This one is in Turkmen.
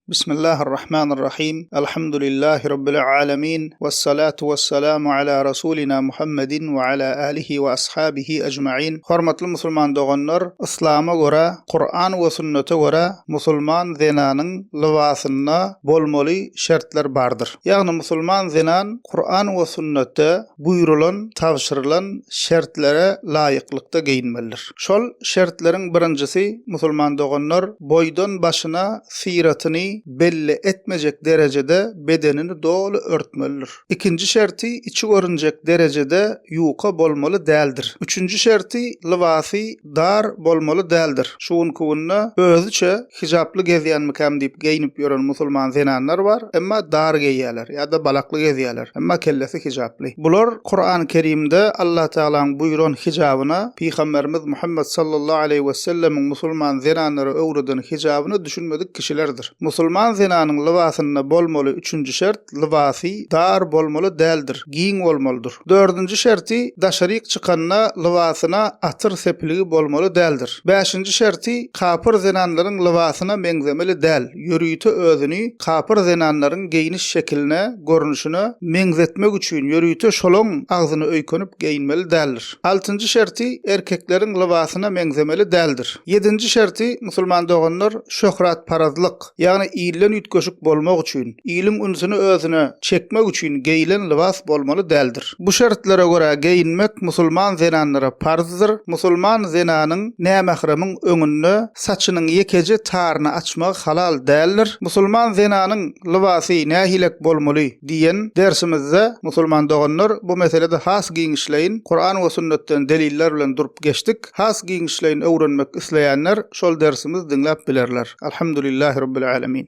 Bismillahir-Rahmanir-Rahim. Elhamdülillahi Rabbil alemin. Vessalatu vesselamu ala Rasulina Muhammedin we ala alihi we ashabihi ecmain. Hormatly musulman doganlar, Yslama görä, Kuran we sünnete görä musulman zenanyň lybasynda bolmaly şertler bardyr. Ýagny musulman zenan Kuran we sünnetde buýrulan, tabşyrylan şertlere laýyklykda geýinmelidir. Şol şertleriň birinjisi, musulman doganlar, boýdan başyna syratyny belli etmejek derejede bedenini doly örtmelidir. Ikinji şerti, içi görünjek derejede ýuka bolmaly däldir. Üçünji şerti, lybasy dar bolmaly däldir. Şu günki günde özüçe hijaply gezýänmikäm diýip geýnip ýören musulman zenanlar bar, emma dar geýýärler ýa-da balakly gezýärler, emma kellesi hijaply. Bular Kurany Kerimde Allatagalaň buýran hijabyna, Pygamberimiz Muhammet sallallahu aleýhi wesellemiň musulman zenanlara öwreden hijabyna düşünmedik kişilerdir. Musulman zenanyň lybasynda bolmaly üçünji şert, lybasy dar bolmaly däldir, giň bolmalydyr. Dördünji şerti, daşaryk çykanda lybasyna atyr sepilgi bolmaly däldir. Bäşinji şerti, kapyr zenanlaryň lybasyna meňzemeli däl, ýörite özüni kapyr zenanlaryň geýniş şekiline, görnüşine, meňzetmek üçin ýörite şolaň agzyna öýkenip geýinmeli däldir. Altynjy şerti, erkekleriň lybasyna meňzemeli däldir. Ýedinji şerti, musulman doganlar, şöhratparazlyk, Ýagny ilden üýtgeşik bolmak üçin, iliň ünsüni özüne çekmek üçin geýilen lybas bolmaly däldir. Bu şertlere görä geýinmek musulman zenanlara parzdyr. Musulman zenanyň nämähremiň öňünde saçynyň ýekeje taryny açmagy halal däldir. Musulman zenanyň lybasy nähilek bolmaly diýen dersimizde musulman doganlar bu meselede has giňişleýin Kuran we sünnetden deliller bilen durup geçdik. Has giňişleýin öwrenmek isleýänler şol dersimizi diňläp bilerler. Alhamdulillahi Rabbil Alemin.